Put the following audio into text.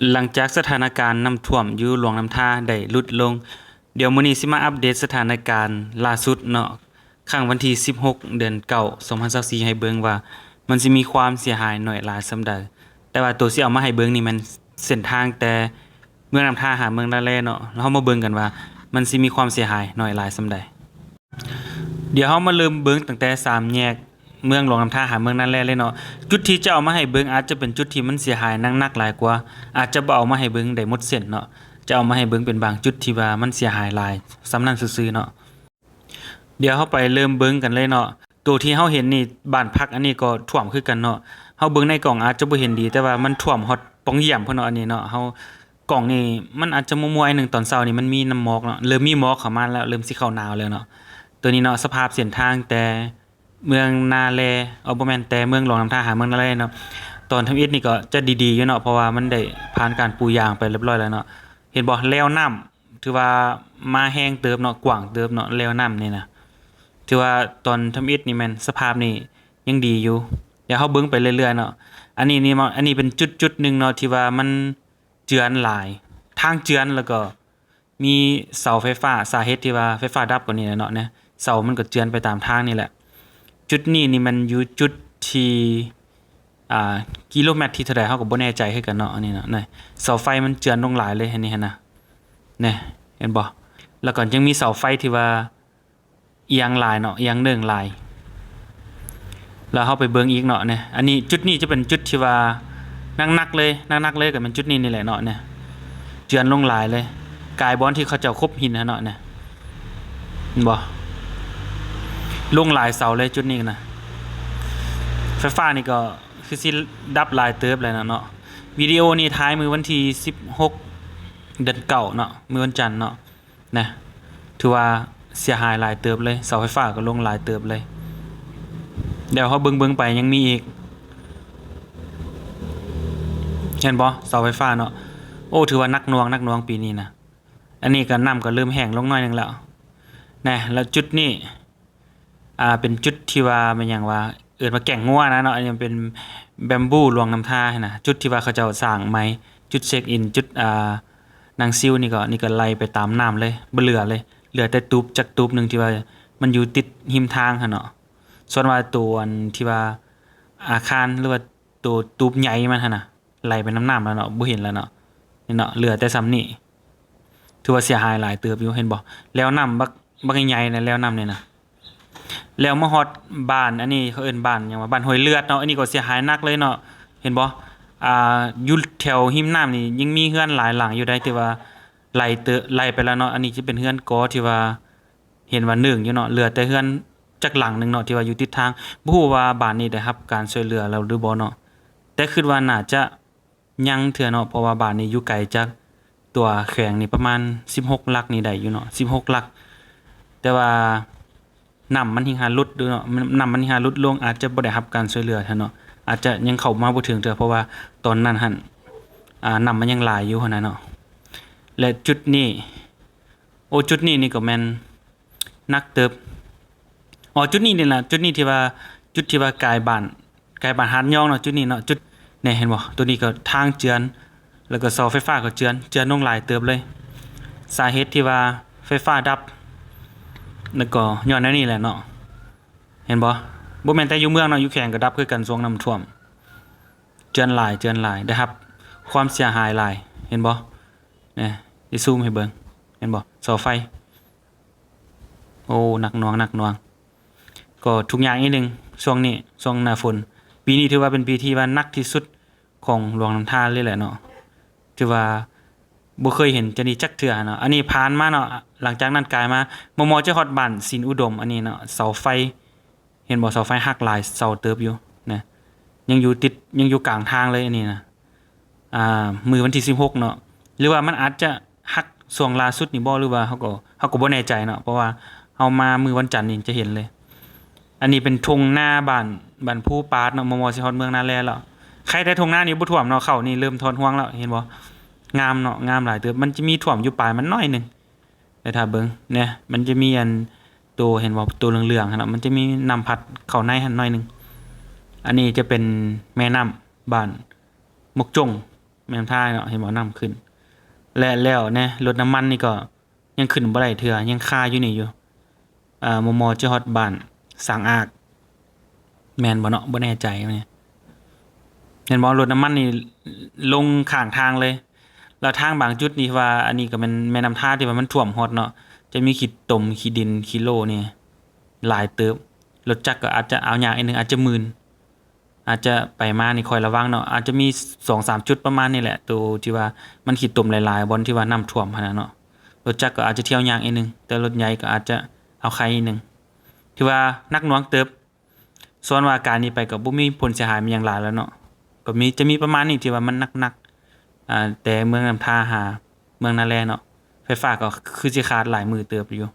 ຫຼັງຈາກສະຖານະການນ້ຳຖ້ວມຢູ່ຫຼວງນ້ຳທາໄດ້ຫຼຸດລົງ, ດຽວມື້ນີ້ຊິມາອັບເດດສະຖານະການລ່າສຸດເນາະ, ຄັ້ງວັນທີສິບຫົກ ເດືອນເກົ້າ ສອງພັນຊາວສີ່ ໃຫ້ເບິ່ງວ່າມັນຊິມີຄວາມເສຍຫາຍໜ້ອຍຫຼາຍສ່ຳໃດ. ແຕ່ວ່າໂຕຊິເອົາມາໃຫ້ເບິ່ງນີ້ແມ່ນເສັ້ນທາງແຕ່ເມືອງນ້ຳທາຫາເມືອງນາແລເນາະ, ເຮົາມາເບິ່ງກັນວ່າມັນຊິມີຄວາມເສຍຫາຍໜ້ອຍຫຼາຍສ່ຳໃດ. ດຽວເຮົາມາເລີ່ມເບິ່ງຕັ້ງແຕ່ສາມແຍກເມືອງຫຼວງນ້ຳທາຫາເມືອງນາແລເລີຍເນາະ. ຈຸດທີ່ຈະເອົາມາໃຫ້ເບິ່ງອາດຈະເປັນຈຸດທີ່ມັນເສຍຫາຍໜັກໆຫຼາຍກວ່າ, ອາດຈະບໍ່ເອົາມາໃຫ້ເບິ່ງໄດ້ໝົດເສັ້ນເນາະ, ຈະເອົາມາໃຫ້ເບິ່ງເປັນບາງຈຸດທີ່ວ່າມັນເສຍຫາຍຫຼາຍສ່ຳນັ້ນຊື່ໆເນາະ. ດຽວເຮົາໄປເລີ່ມເບິ່ງກັນເລີຍເນາະ. ໂຕທີ່ເຮົາເຫັນນີ້ ບ້ານພັກອັນນີ້ກໍຖ້ວມຄືກັນເນາະ. ເຮົາເບິ່ງໃນກ້ອງອາດຈະບໍ່ເຫັນດີ, ແຕ່ວ່າມັນຖ້ວມຮອດປ່ອງຢ້ຽມພຸ້ນເນາະ ອັນນີ້ເນາະ. ເຮົາ ກ້ອງນີ້ມັນອາດຈະມົວໆໜຶ່ງ, ຕອນເຊົ້ານີ້ມັນມີນ້ຳໝອກເນາະ, ເລີ່ມມີໝອກເຂົ້າມາແລ້ວ, ເລີ່ມຊິເຂົ້າໜາວແລ້ວເນາະ. ໂຕນີ້ເນາະ ສະພາບເສັ້ນທາງແຕ່ເມືອງນາແລ, ເອີ ບໍ່ແມ່ນ, ແຕ່ເມືອງຫຼວງນ້ຳທາຫາເມືອງນາແລເນາະ, ຕອນທຳອິດນີ້ກໍຈະດີໆຢູ່ເນາະ, ເພາະວ່າມັນໄດ້ຜ່ານການປູຢາງໄປຮຽບຮ້ອຍແລ້ວເນາະ. ເຫັນບໍ່ ແລວນ້ຳ ຖືວ່າມາແຮງເຕີບເນາະ, ກວ້າງເຕີບເນາະ ແລວນ້ຳນີ້ນະ. ຖືວ່າຕອນທຳອິດນີ້ແມ່ນສະພາບນີ້ຍັງດີຢູ່. ດຽວເຮົາເບິ່ງໄປເລື້ອຍໆເນາະ. ອັນນີ້ນີ້ ອັນນີ້ເປັນຈຸດຈຸດໜຶ່ງເນາະ ທີ່ວ່າມັນເຈື່ອນຫຼາຍ, ທາງເຈື່ອນ ແລ້ວກໍມີເສົາໄຟຟ້າ. ສາເຫດທີ່ວ່າໄຟຟ້າດັບກໍນີ້ແຫຼະເນາະ, ເສົາມັນກໍເຈື່ອນໄປຕາມທາງນີ້ແຫຼະ. ຈຸດນີ້ນີ້ແມ່ນຢູ່ຈຸດທີ່ ອ່າ ກິໂລແມັດທີເທົ່າໃດ ເຮົາກໍບໍ່ແນ່ໃຈຄືກັນເນາະ. ອັນນີ້ເນາະ ເສົາໄຟມັນເຈື່ອນລົງຫຼາຍເລີຍ ອັນນີ້ຫັ້ນນະ. ນີ້ ເຫັນບໍ່? ແລ້ວກໍຍັງມີເສົາໄຟທີ່ວ່າອຽງຫຼາຍເນາະ, ອຽງເໜິ່ງຫຼາຍ. ແລ້ວເຮົາໄປເບິ່ງອີກເນາະ. ນີ້ ອັນນີ້ ຈຸດນີ້ຈະເປັນຈຸດທີ່ວ່າໜັກໆເລີຍ, ໜັກໆເລີຍກໍແມ່ນຈຸດນີ້ນີ້ແຫຼະເນາະ. ນີ້ ເຈື່ອນລົງຫຼາຍເລີຍ, ກາຍບ່ອນທີ່ເຂົາເຈົ້າຄົບຫີນຫັ້ນເນາະ. ນີ້ ເຫັນບໍ່? ລົງຫຼາຍເສົາເລີຍຈຸດນີ້ນະ. ໄຟຟ້ານີ້ກໍຄືຊິດັບຫຼາຍເຕີບແລ້ວນະເນາະ. ວິດີໂອນີ້ຖ່າຍມື້ວັນທີສິບຫົກ ເດືອນເກົ້າເນາະ, ມື້ວັນຈັນເນາະ. ນະ ຖືວ່າເສຍຫາຍຫຼາຍເຕີບເລີຍ, ເສົາໄຟຟ້າກໍລົງຫຼາຍເຕີບເລີຍ. ດຽວເຮົາເບິ່ງໆໄປຍັງມີອີກ, ເຫັນບໍ່ ເສົາໄຟຟ້າເນາະ. ໂອ້ ຖືວ່າໜັກໜ່ວງ, ໜັກໜ່ວງປີນີ້ນະ. ອັນນີ້ກໍນ້ຳກໍເລີ່ມແຫ້ງລົງໜ້ອຍໜຶ່ງແລ້ວນະ. ແລ້ວຈຸດນີ້ ອ່າ ເປັນຈຸດທີ່ວ່າແມ່ນຫຍັງວ່າ ເອີ້ນວ່າແກ້ງງົວນະເນາະ, ອັນນີ້ເປັນແບມບູຫຼວງນ້ຳທາຫັ້ນນະ, ຈຸດທີ່ວ່າເຂົາເຈົ້າສ້າງໃໝ່, ຈຸດເຊັກອິນ, ຈຸດ ອ່າ ນັ່ງຊິວ. ນີ້ກໍ ນີ້ກໍໄຫຼໄປຕາມນ້ຳເລີຍ, ບໍ່ເຫຼືອເລີຍ, ເຫຼືອແຕ່ຕູບຈັກຕູບໜຶ່ງທີ່ວ່າມັນຢູ່ຕິດຮິມທາງຫັ້ນເນາະ. ສ່ວນວ່າໂຕອັນທີ່ວ່າອາຄານ ຫຼືວ່າໂຕຕູບໃຫຍ່ມັນຫັ້ນນະ ໄຫຼໄປນຳນ້ຳແລ້ວເນາະ, ບໍ່ເຫັນແລ້ວເນາະ. ນີ້ເນາະ ເຫຼືອແຕ່ສ່ຳນີ້, ຖືວ່າເສຍຫາຍຫຼາຍເຕີບຢູ່ ເຫັນບໍ່? ແລວນ້ຳບັກ ບັກໃຫຍ່ໆນະ, ແລວນ້ຳນີ້ນະ. ແລ້ວມາຮອດບ້ານ ອັນນີ້ເຂົາເອີ້ນບ້ານຫຍັງວະ? ບ້ານຫ້ວຍເລືອດເນາະ. ອັນນີ້ກໍເສຍຫາຍໜັກເລີຍເນາະ, ເຫັນບໍ່? ອ່າ ຢູ່ແຖວຮິມນ້ຳນີ້ຍັງມີເຮືອນຫຼາຍຫຼັງຢູ່ໃດ໋ ທີ່ວ່າໄຫຼເຕີ ໄຫຼໄປແລ້ວເນາະ. ອັນນີ້ຈະເປັນເຮືອນກໍທີ່ວ່າ ເຫັນວ່າເໜິ່ງຢູ່ເນາະ, ເຫຼືອແຕ່ເຮືອນຈັກຫຼັງໜຶ່ງເນາະ ທີ່ວ່າຢູ່ຕິດທາງ. ບໍ່ຮູ້ວ່າບ້ານນີ້ໄດ້ຮັບການຊ່ວຍເຫຼືອແລ້ວຫຼືບໍ່ເນາະ, ແຕ່ຄິດວ່າໜ້າຈະຍັງເທື່ອເນາະ, ເພາະວ່າບ້ານນີ້ຢູ່ໄກຈາກຕົວແຂວງນີ້ປະມານສິບຫົກຫຼັກນີ້ໄດ້ຢູ່ເນາະ, ສິບຫົກຫຼັກ. ແຕ່ວ່ານ້ຳມັນເຮັດໃຫ້ຫຼຸດເນາະ, ນ້ຳມັນເຮັດໃຫ້ຫຼຸດລົງ, ອາດຈະບໍ່ໄດ້ຮັບການຊ່ວຍເຫຼືອເທື່ອເນາະ, ອາດຈະຍັງເຂົ້າມາບໍ່ເຖິງເທື່ອ ເພາະວ່າຕອນນັ້ນຫັ້ນ ອ່າ ນ້ຳມັນຍັງຫຼາຍຢູ່ຫັ້ນນະເນາະ. ແລະ ຈຸດນີ້ ໂອ້ ຈຸດນີ້ນີ້ກໍແມ່ນໜັກເຕີບ. ອໍ ຈຸດນີ້ນີ້ລະ ຈຸດນີ້ທີ່ວ່າ ຈຸດທີ່ວ່າກາຍບ້ານ ກາຍບ້ານຫາດຍອງເນາະ, ຈຸດນີ້ເນາະ. ຈຸດ ນີ້ເຫັນບໍ່? ໂຕນີ້ກໍທາງເຈື່ອນ ແລ້ວກໍເສົາໄຟຟ້າກໍເຈື່ອນ ເຈື່ອນລົງຫຼາຍເຕີບເລີຍ. ສາເຫດທີ່ວ່າໄຟຟ້າດັບ ແລ້ວກໍຍ້ອນແນວນີ້ແຫຼະເນາະ, ເຫັນບໍ່? ບໍ່ແມ່ນແຕ່ຢູ່ເມືອງເນາະ, ຢູ່ແຂວງກໍດັບຄືກັນ ຊ່ວງນ້ຳຖ້ວມ. ເຈື່ອນຫຼາຍ ເຈື່ອນຫຼາຍ ໄດ້ຮັບຄວາມເສຍຫາຍຫຼາຍ ເຫັນບໍ່? ນີ້ ຊິຊູມໃຫ້ເບິ່ງ ເຫັນບໍ່? ເສົາໄຟ ໂອ້ ໜັກໜ່ວງ ໜັກໜ່ວງ. ກໍທຸກຢ່າງອີກໜຶ່ງ ຊ່ວງນີ້ ຊ່ວງໜ້າຝົນ. ປີນີ້ຖືວ່າເປັນປີທີ່ວ່າໜັກທີ່ສຸດຂອງຫຼວງນ້ຳທາເລີຍແຫຼະເນາະ, ຖືວ່າບໍ່ເຄີຍເຫັນຈັ່ງນີ້ຈັກເທື່ອເນາະ. ອັນນີ້ຜ່ານມາເນາະ, ຫຼັງຈາກນັ້ນກາຍມາ ມໍ່ໆຈະຮອດບ້ານສິນອຸດົມ. ອັນນີ້ເນາະ ເສົາໄຟ ເຫັນບໍ່? ເສົາໄຟຫັກຫຼາຍເສົາເຕີບຢູ່ນະ, ຍັງຢູ່ຕິດ ຍັງຢູ່ກາງທາງເລີຍອັນນີ້ນະ. ອ່າ ມື້ວັນທີສິບຫົກເນາະ ຫຼືວ່າມັນອາດຈະຫັກຊ່ວງລ່າສຸດນີ້ບໍ່ ຫຼືວ່າ ເຮົາກໍ ເຮົາກໍບໍ່ແນ່ໃຈເນາະ, ເພາະວ່າເຮົາມາມື້ວັນຈັນນີ້ຈະເຫັນເລີຍ. ອັນນີ້ເປັນທົ່ງນາບ້ານ ບ້ານພູປາດເນາະ, ມໍ່ໆຊິຮອດເມືອງນາແລແລ້ວ. ໄຄແຕ່ທົ່ງນານີ້ບໍ່ຖ້ວມເນາະ, ເຂົ້ານີ້ເລີ່ມຖອນຮວງແລ້ວ ເຫັນບໍ່? ງາມເນາະ, ງາມຫຼາຍເຕີບ. ມັນຈະມີຖ້ວມຢູ່ປາຍມັນໜ້ອຍໜຶ່ງ ແຕ່ຖ້າເບິ່ງ ແນະ ມັນຈະມີອັນໂຕ ເຫັນບໍ່ ໂຕເຫຼືອງໆຫັ້ນນະ, ມັນຈະມີນ້ຳພັດເຂົ້າໃນຫັ້ນໜ້ອຍໜຶ່ງ. ອັນນີ້ຈະເປັນແມ່ນ້ຳບ້ານມົກຈົງ ແມ່ນ້ຳທາເນາະ ເຫັນບໍ່ ນ້ຳຂຶ້ນ ແລະ ແລ້ວແນ່ ລົດນ້ຳມັນນີ້ກໍຍັງຂຶ້ນບໍ່ໄດ້ເທື່ອ ຍັງຄາຢູ່ນີ້ຢູ່ ເອີ່ ມໍ່ໆ ຈະຮອດບ້ານສາງອາກ ແມ່ນບໍ່ເນາະ ບໍ່ແນ່ໃຈນີ້ ເຫັນບໍ່ ລົດນ້ຳມັນນີ້ລົງຂ້າງທາງເລີຍ ແລ້ວທາງບາງຈຸດນີ້ທີ່ວ່າ ອັນນີ້ກໍແມ່ນແມ່ນ້ຳທາທີ່ວ່າມັນຖ້ວມຮອດເນາະ ຈະມີຂີ້ຕົມ ຂີ້ດິນ ຂີ້ໂລນີ້ຫຼາຍເຕີບ ລົດຈັກກໍອາດຈະເອົາຍາກນິດໜຶ່ງ ອາດຈະມື່ນ ອາດຈະໄປມານີ້ຄອຍລະວັງເນາະ ອາດຈະມີສອງສາມຈຸດປະມານນີ້ແຫຼະ ໂຕທີ່ວ່າມັນຂີ້ຕົມຫຼາຍໆ ບ່ອນທີ່ວ່ານ້ຳຖ້ວມຫັ້ນນະເນາະ ລົດຈັກກໍອາດຈະທ່ຽວຍາກນິດໜຶ່ງ ແຕ່ລົດໃຫຍ່ກໍອາດຈະເອົາໄຄນິດໜຶ່ງ ຖືວ່າໜັກໜ່ວງເຕີບ ສ່ວນວ່າກາຍນີ້ໄປກໍບໍ່ມີຜົນເສຍຫາຍຫຍັງຫຼາຍແລ້ວເນາະ ກໍມີ ຈະມີປະມານນີ້ທີ່ວ່າມັນໜັກໆ ອາ ແຕ່ເມືອງນ້ຳທາຫາເມືອງນາແລເນາະ ໄຟຟ້າກໍຄືຊິຂາດຫຼາຍມື້ເຕີບຢູ່.